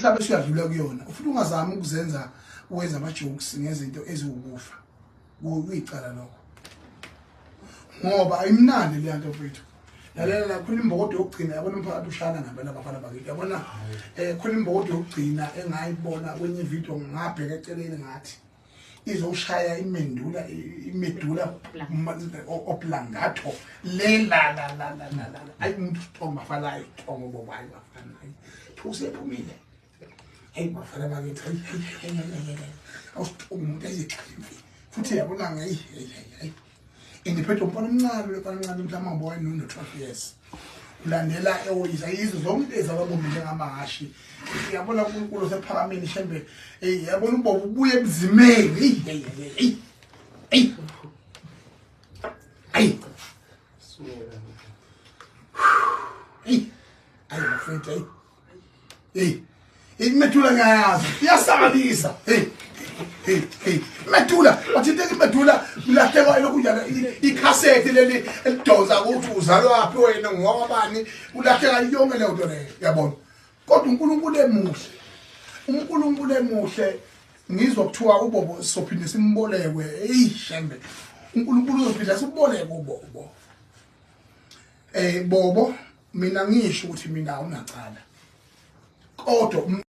Imihlaba esuyadlula kuyona, ufuna ungazami ukuzenza wenza ama-jokes ngezinto eziwukufa. Kuyicala lokho, ngoba ayimnandi leya nto mfethu. Lalela la, khona imbokodo yokugcina, yabona, umphakathi ushana ngempela, abafana bakithi, yabona, khona imbokodo yokugcina engayibona kwenye ividiyo, ngabheka eceleni, ngathi izoshaya imendula, i-medulla oblongata le la la la la la la. Ayi, umuntu strong bafana, ayi, strong bobayi bafana, ayi, thusephumile. Hayi bafana bakithi, hayi hayi hayi hayi, awu-strong umuntu, ayi futhi, yabona, hayi hayi hayi. Indiphethe umfana omncane lo mfana omncane, mhlawumbe ngoba no 12 years, ulandela ewoyisa yizo zonke into ezababombi njengamahhashi, yabona. uNkulunkulu osephakameni shembe, hey, yabona, ubobo ubuye ebuzimeni. Hey hey hey hey hey hey, ayi bafethu, hey hey, i-medulla ngiyayazi, iyasanganisa. Hey hey hey, medulla, bathinteka i-medulla, ulahlekwa lokhu njalo, ikhasethi leli elidonsa ukuthi uzalwaphi wena, ngowabani, ulahleka yonke leyo nto leyo, yabona. Kodwa uNkulunkulu emuhle, uNkulunkulu emuhle. Ngizwa kuthiwa ubobo sophinde simbolekwe. Hey shembe, uNkulunkulu uzophinda siboleke ubobo. Bobo, mina ngisho ukuthi mina awunacala, kodwa